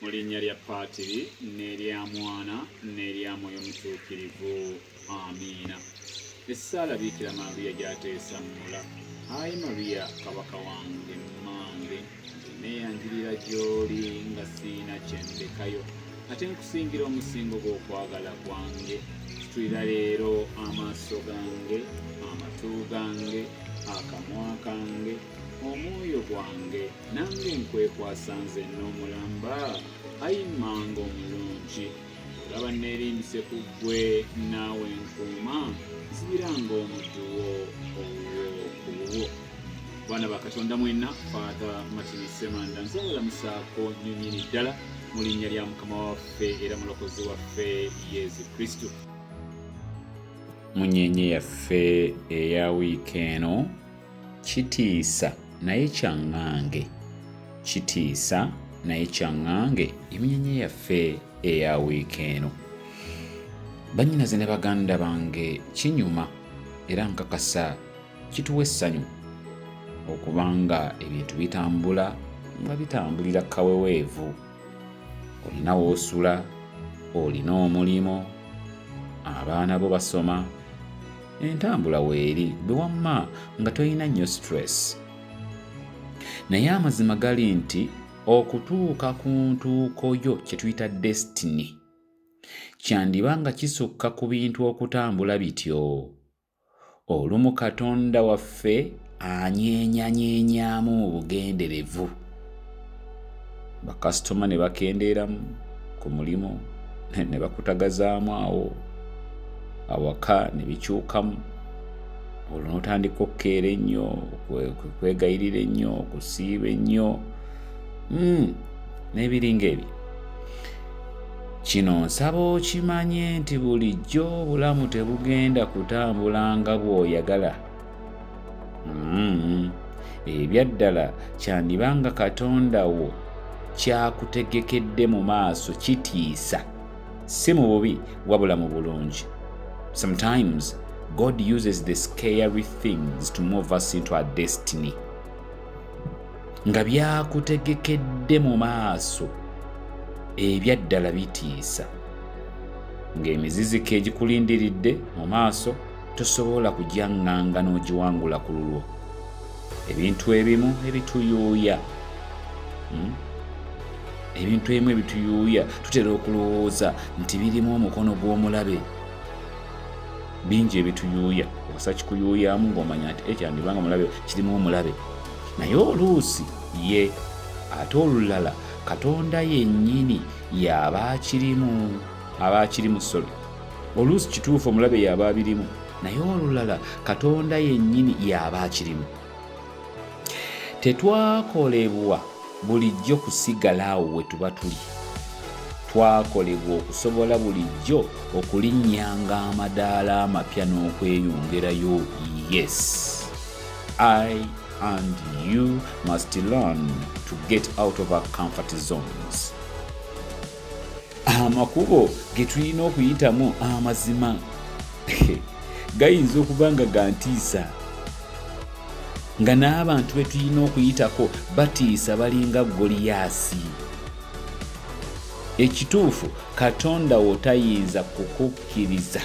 Mu linnya lya Paatiri n'erya Mwana n'erya Mwoyo Mutuukirivu. Amiina. Essaala Biikira Maria gy'ateesa mmula. Ayi Maria Kabaka wange mmange, nze neeyanjulira gy'oli nga sirina kye ndekayo, ate nkusingira omusingo gw'okwagala kwange. Situlira leero amaaso gange, amatu gange, akamwa kange, omwoyo gwange, nange nkwekwasa nzenna omulamba, ayi mmange omulungi. Olaba neerimbise ku ggwe, naawe nkuuma, nsibiranga omuddu wo owuwo ku bubwo. Baana ba Katonda mwenna, Father Martin Ssemanda nze abalamusaako nnyo nnyini ddala mu linnya lya Mukama waffe era Mulokozi waffe Yesu Kristo. Munyeenye yaffe eya wiiki eno kitiisa naye kyaŋŋange, kitiisa naye kyaŋŋange emunyenye yaffe eya wiiki eno. Bannyinaze ne baganda bange, kinyuma era nkakasa kituwa essanyu okuba nga ebintu bitambula nga bitambulira kaweweevu. Olina w'osula, olina omulimu, abaana bo basoma, entambula weeri, gwe wamma nga tolina nnyo stress. Naye amazima gali nti okutuuka ku ntuuko yo kye tuyita destiny kyandiba nga kisukka ku bintu okutambula bityo. Olumu Katonda waffe anyeenyanyeenyamu mu bugenderevu. Bakasitoma ne bakendeeramu ku mulimu ne bakutagazaamu awo awaka ne bikyukamu, olwo n'otandika okukeera ennyo, okwegayirira ennyo, okusiiba ennyo n'ebiringa ebyo. Kino nsaba okimanye nti bulijjo obulamu tebugenda kutambula nga bw'oyagala. Ebyaddala kyandiba nga Katonda wo kyakutegekedde mu maaso kitiisa, si mu bubi wabula mu bulungi. Sometimes God uses the scary things to move us into our destiny. Nga byakutegekedde mu maaso ebyaddala bitiisa, ng'emiziziko egikulindiridde mu maaso tosobola kugyaŋŋanga n'ogiwangula ku lulwo. Ebintu ebimu ebituyuuya, Ebintu ebimu ebituyuuya tutera okulowooza nti birimu omukono gw'omulabe. Bingi ebituyuuya, osa kikuyuuyaamu ng'omanya nti ekyandibanga mulabe, kirimu omulabe. Naye oluusi ye ate olulala Katonda yennyini y'aba akirimu, aba akirimu. Sorry, oluusi kituufu omulabe y'aba abirimu, naye olulala Katonda yennyini y'aba akirimu. Tetwakolebwa bulijjo kusigala awo we tuba tuli. Twakolebwa okusobola bulijjo okulinnyanga amadaala amapya n'okweyongerayo. Yes, I and you must learn to get out of our comfort zones. Amakubo ge tulina okuyitamu amazima gayinza okuba nga gantiisa, nga n'abantu be tulina okuyitako batiisa, balinga Goliyaasi. Ekituufu, Katonda wo tayinza kukukkiriza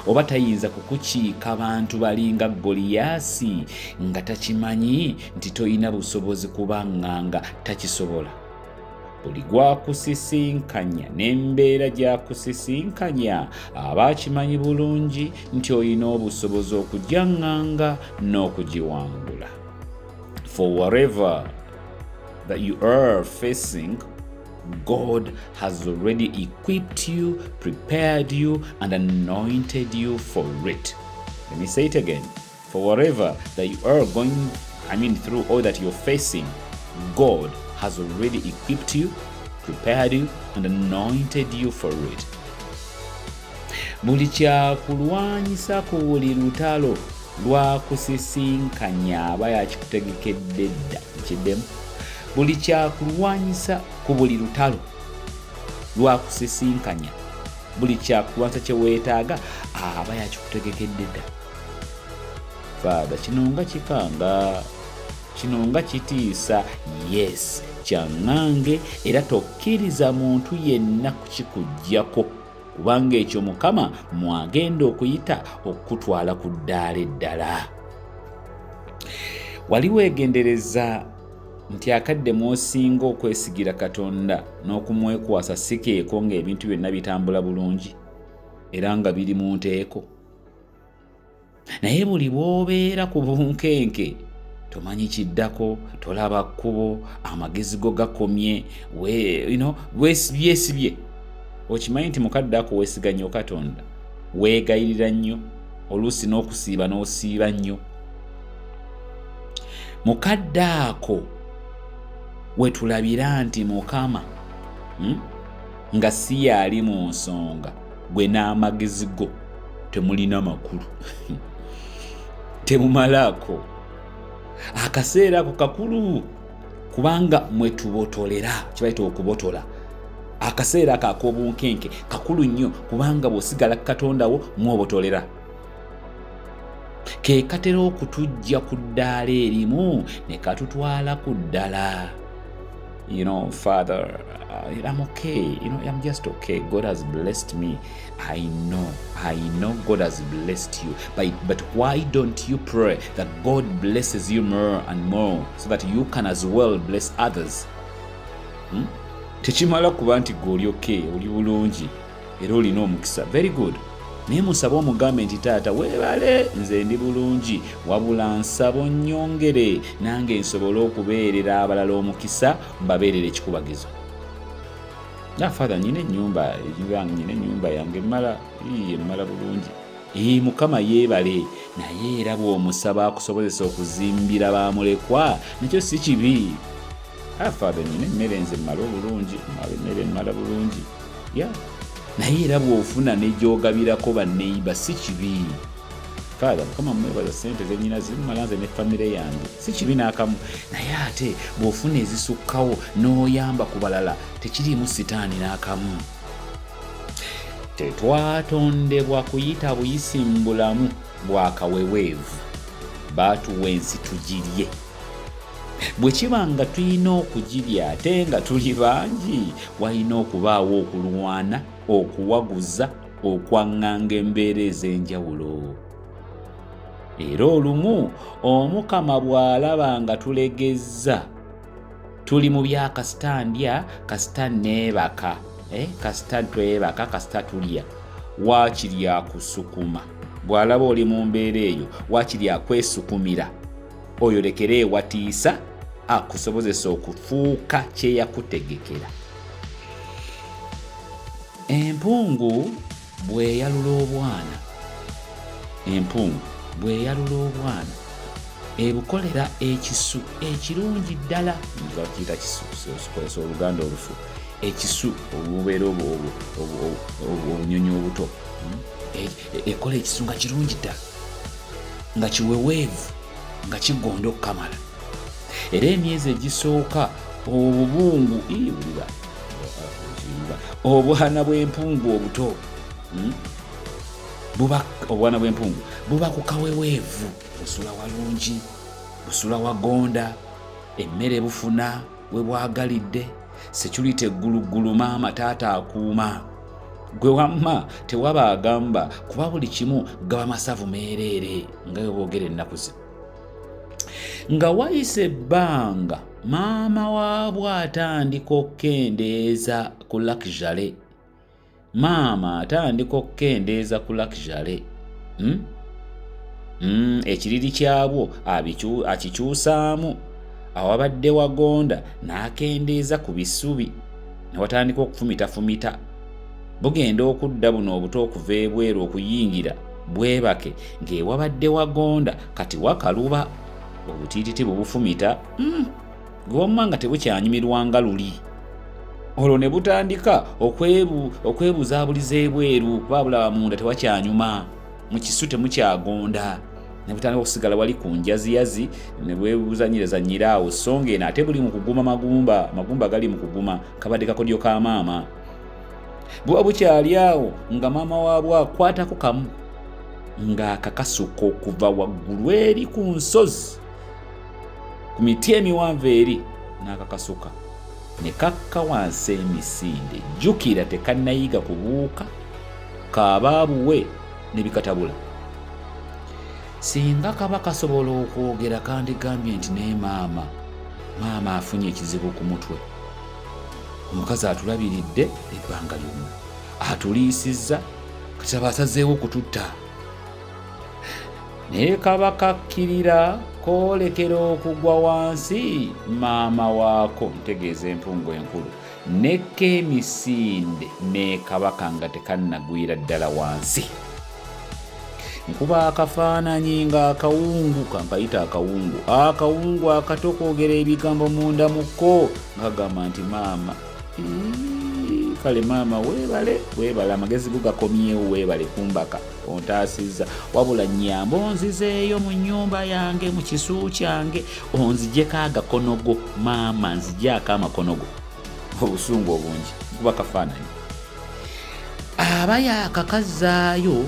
oba tayinza kukukiika bantu balinga Goliyaasi nga takimanyi nti toyina busobozi kubaŋŋanga. Takisobola. Buli gwakusisinkanya n'embeera gy'akusisinkanya aba akimanyi bulungi nti olina obusobozi okugyaŋŋanga n'okugiwangula. For whatever that you are facing, God has already equipped you, prepared you, and anointed you for it. Let me say it again. For whatever that you are going, I mean, through all that you're facing, God has already equipped you, prepared you, and anointed you for it. Buli kyakulwanyisa ku buli lutalo lwakusisinkanya aba yakikutegekedde dda. Nkiddemu, buli kyakulwanyisa ku buli lutalo lwakusisinkanya, buli kyakulwanyisa kye weetaaga aba yakikutegekedde dda. Father, kino nga kikanga, kino nga kitiisa. Yes, Kyaŋŋange era tokkiriza muntu yenna kukikuggyako, kubanga ekyo Mukama mw'agenda okuyita okukutwala ku ddaala eddala. Wali weegendereza nti akadde mw'osinga okwesigira Katonda n'okumwekwasa si keeko ng'ebintu byonna bitambula bulungi era nga biri mu nteeko? Naye buli bw'obeera ku bunkenke, tomanyi kiddako, tolaba kkubo, amagezi go gakomye, byesibye. Okimanyi nti mukadde ako weesiga nnyo Katonda, weegayirira nnyo, oluusi n'okusiiba n'osiiba nnyo. Mukadde ako wetulabira nti Mukama nga si yaali mu nsonga, gwe n'amagezi go temulina makulu, temumalaako. Akaseera ako kakulu kubanga mwetubotolera, kibayita okubotola. Akaseera ako ak'obunkenke kakulu nnyo kubanga bw'osigala Katonda wo mwobotolera. Ke katera okutujja ku ddaala erimu ne katutwala ku ddala. Father, I'm okay. I'm just okay. God has blessed me. I know, I know God has blessed you. But why don't you pray that God blesses you more and more so that you can as well bless others? Tekimala kuba nti gwe oli okay, oli bulungi era olina omukisa. Very good. Naye musabe omugambe nti taata weebale, nze ndi bulungi, wabula nsaba onnyongere nange nsobole okubeerera abalala omukisa, mbabeerera ekikubagizo. Na Father, nyina ennyumba, nyina ennyumba yange emmala, emmala bulungi. Ee, Mukama yeebale, naye era bw'omusaba akusobozesa okuzimbira bamulekwa, nakyo si kibi. Ah, Father, nyina emmere nze mmala obulungi, mmala emmere mmala bulungi. Yeah. Naye era bw'ofuna ne gy'ogabirako banneiba si kibi. Father, Mukama mwebaza, ssente zenyina zimmala nze ne famire yange, si kibi n'akamu. Naye ate bw'ofuna ezisukkawo n'oyamba ku balala, tekiriimu sitaani n'akamu. Tetwatondebwa kuyita buyisi mu bulamu bwa kaweweevu, baatuwa ensi tugirye. Bwe kiba nga tulina okugirya ate nga tuli bangi, walina okubaawo okulwana, okuwaguza, okwaŋŋanga embeera ez'enjawulo. Era olumu Omukama bw'alaba nga tulegezza, tuli mu bya kasita ndya, kasita neebaka, kasita twebaka, kasita tulya, waakiri akusukuma. Bw'alaba oli mu mbeera eyo, waakiri akwesukumira oyolekere ewatiisa, akusobozesa okufuuka kye yakutegekera. Empungu bw'eyalula obwana, empungu bw'eyalula obwana ebukolera ekisu ekirungi ddala. Nza kiyita kisu, sikozesa oluganda olufu. Ekisu obubeera obunyonyi obuto, Ekola ekisu nga kirungi ddala, nga kiweweevu, nga kigonda okukamala. Era emyezi egisooka obubungu, wulira obwana bw'empungu obuto, Buba obwana bw'empungu buba ku kaweweevu, busula walungi, busula wagonda, emmere bufuna we bwagalidde, security egguluggulu, maama taata akuuma. Gwe wamma tewaba agamba, kuba buli kimu gaba masavu meereere nga bwe boogera ennaku zino. Nga wayise ebbanga, maama waabwe atandika okukendeeza ku luxury. Maama atandika okukendeeza ku luxury. Ekiriri kyabwo akikyusaamu, awabadde wagonda n'akendeeza ku bisubi, ne watandika okufumitafumita. Bugenda okudda buno obuto okuva ebweru okuyingira bwebake, ng'ewabadde wagonda kati wakaluba, obutiititi bubufumita. Gwe wamma nga tebukyanyumirwanga luli. Olwo ne butandika okwebuzaabuliza ebweru, kuba bulaba munda tewakyanyuma, mu kisu temukyagonda, ne butandika okusigala wali ku njaziyazi ne bwebuzanyirazanyira awo. So ng'eno ate buli mu kuguma magumba, magumba gali mu kuguma, kabadde kakodyo ka maama. Buba bukyali awo nga maama waabwo akwatako kamu ng'akakasuka okuva waggulu eri ku nsozi, ku miti emiwanvu eri, n'akakasuka. Ne kakka wansi emisinde. Jjukira tekannayiga kubuuka, kaabaabuwe ne bikatabula. Singa kaba kasobola okwogera kandigambye nti naye maama, maama afunye ekizibu ku mutwe. Omukazi atulabiridde ebbanga lyonna, atuliisizza, kati aba asazeewo okututta. Naye kaba kakkirira koolekera okugwa wansi maama waako, ntegeeza empungu enkulu, nekka emisinde n'ekabaka nga tekannagwira ddala wansi. Nkuba akafaananyi ng'akawungu, kankayita akawungu, akawungu akato koogera ebigambo munda mu ko nga kagamba nti maama, kale maama weebale, weebale, amagezi go gakomyewo, weebale kumbaka, ontaasizza, wabula nnyamba onzizeeyo mu nnyumba yange, mu kisu kyange, onzigyeko agakono go maama, nzigyako amakono go. Obusungu obungi. Nkuba kafaananyi. Aba yaakakazzaayo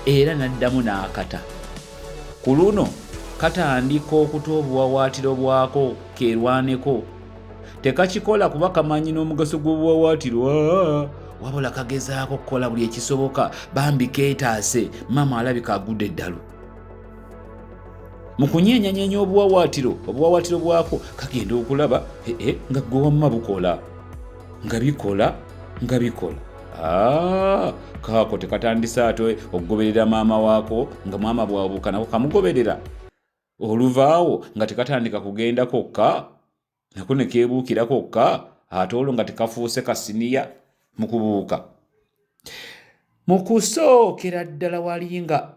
era n'addamu n'akata. Ku luno katandika okuta obuwawaatiro bwako keerwaneko. Tekakikola kuba kamanyi n'omugaso gw'obuwawaatiro, wabula kagezaako okukola buli ekisoboka bambi keetaase, maama alabika agudde eddalu. Mu kunyeenyanyeenya obuwawaatiro, obuwawaatiro bwako, kagenda okulaba ee nga gwe wamma bukola, nga bikola, nga bikola. Kaako tekatandise ate okugoberera maama waako, nga maama bwabuuka nako kamugoberera. Oluvaawo nga tekatandika kugenda kokka, nako ne keebuukira kokka, ate olwo nga tekafuuse kasiniya mu kubuuka. Mu kusookera ddala wali nga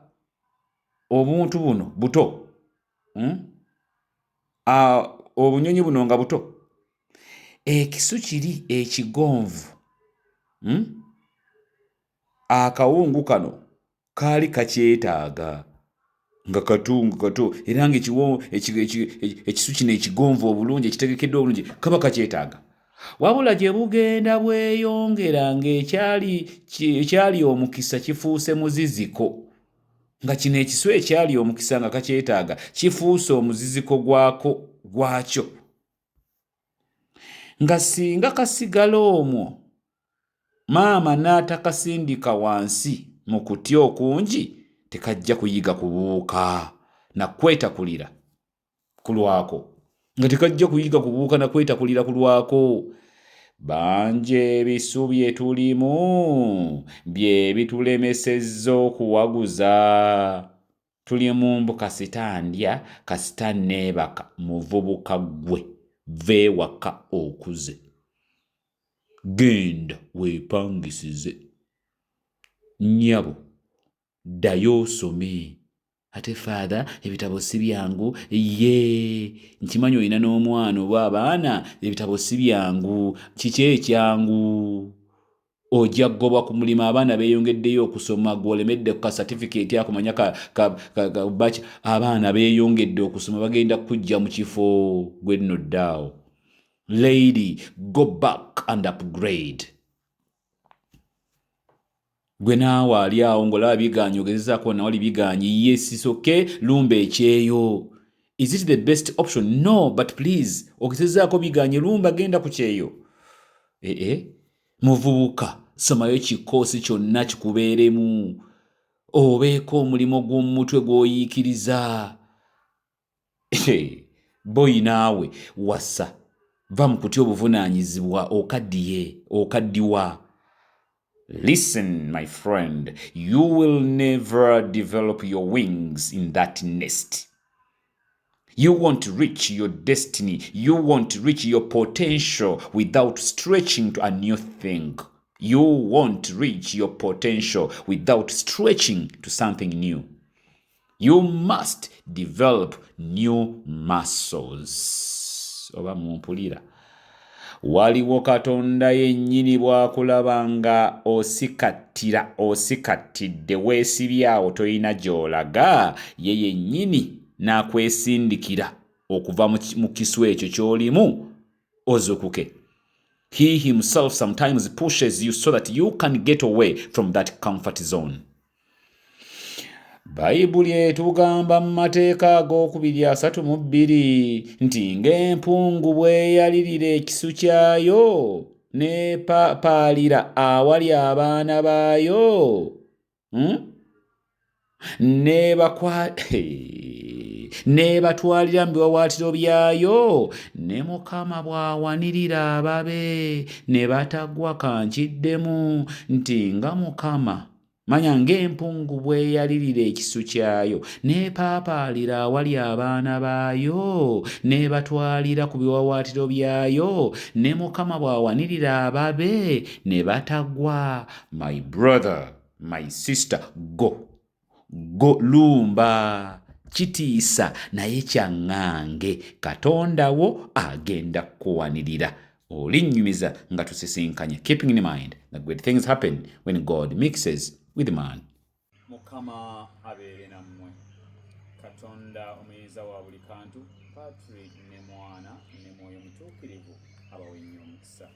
obuntu buno buto, Obunyonyi buno nga buto, ekisu kiri ekigonvu, Akawungu kano kaali kakyetaaga nga kato, nga kato, era nga ekisu kino ekigonvu obulungi, ekitegekeddwa obulungi, kaba kakyetaaga. Wabula gye bugenda bweyongera ng'ekyali omukisa kifuuse muziziko, nga kino ekisu ekyali omukisa nga kakyetaaga kifuuse omuziziko gwako gwakyo, nga singa kasigala omwo maama n'atakasindika wansi mu kutya okungi, tekajja kuyiga kubuuka na kwetakulira ku lwako, nga tekajja kuyiga kubuuka na kwetakulira ku lwako. Bangi ebisu bye tulimu bye bitulemesezza okuwaguza. Tuli mu mbu kasita ndya, kasita neebaka. Muvubuka ggwe, va ewaka okuze, genda weepangisize, nnyabo ddayo osome. Ate Father, ebitabo si byangu. Ye nkimanyi olina n'omwana oba abaana, ebitabo si byangu. Kiki ekyangu? Ojja kugobwa ku mulimu, abaana beeyongeddeyo okusoma, gw'olemedde ku ka certificate ako manya ka, ka, ka, ka baki, abaana beeyongedde okusoma, bagenda kukujja mu kifo, gwe nno ddaawo. Lady, go back and upgrade. Gwe naawe ali awo ng'olaba bigaanyi, ogezezaako nawali bigaanyi, yes, it's okay, lumba ekyeyo. Is it the best option? No, but please, ogezezaako bigaanyi, lumba, genda ku kyeyo. Ee, muvubuka, somayo kikoosi kyonna kikubeeremu, obeeko omulimu gw'omumutwe gw'oyiikiriza. Boyi naawe wasa, va mu kutya obuvunaanyizibwa, okaddiye, okaddiwa. Listen, my friend, you will never develop your wings in that nest. You won't reach your destiny, you won't reach your potential without stretching to a new thing. You won't reach your potential without stretching to something new. You must develop new muscles. Oba mumpulira? Waliwo Katonda yennyini bw'akulaba nga osikattira, osikattidde, weesibye awo tolina gy'olaga, ye yennyini n'akwesindikira okuva mu kisu ekyo ky'olimu ozukuke. He himself sometimes pushes you so that you can get away from that comfort zone. Bayibuli etugamba mu mateeka ag'okubiri 32 nti ng'empungu bw'eyalirira ekisu kyayo n'epapaalira awali abaana baayo, N'ebatwalira mu biwawaatiro byayo, ne Mukama bw'awanirira ababe ne batagwa. Kankiddemu nti nga Mukama, manya, ng'empungu bw'eyalirira ekisu kyayo n'epaapaalira awali abaana baayo n'ebatwalira ku biwawaatiro byayo, ne Mukama bw'awanirira ababe ne batagwa. My brother, my sister, go, go, lumba. Kitiisa naye kyaŋŋange, Katonda wo agenda kukuwanirira. Olinnyumiza nga tusisinkanye, keeping in mind that great things happen when God mixes with man. Mukama abeere nammwe. Katonda omuyinza wa buli kantu, Patri ne Mwana ne Mwoyo Mutuukirivu, abawe nnyo omukisa.